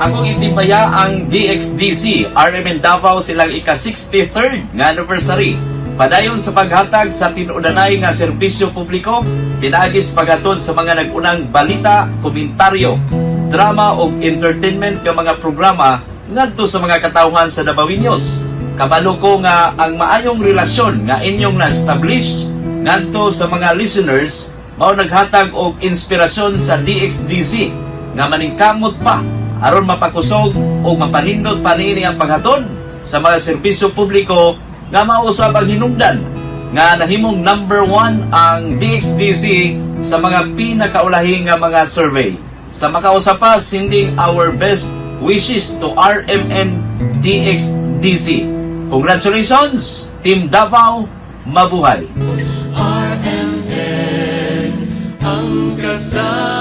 Akong itimbaya ang DXDC RMN Davao, silang ika-63rd nga anniversary. Padayon sa paghatag sa tinudanay nga serbisyo publiko pinaagi sa paghatod sa mga nag-unang balita, komentaryo, drama ug entertainment nga mga programa ngadto sa mga katawhan sa Davaoeños. Kabalo ko nga ang maayong relasyon nga inyong na-establish ngadto sa mga listeners mao naghatag og inspirasyon sa DXDC nga maningkamot pa aron mapakusog o mapanindot pa niini ang paghatod sa mga serbisyo publiko nga mausab ang hinungdan nga nahimong number 1 ang DXDC sa mga pinakaulahi nga mga survey. Sa makausap pa, sending our best wishes to RMN DXDC. Congratulations, Team Davao, mabuhay! RMN ang kasaysayan.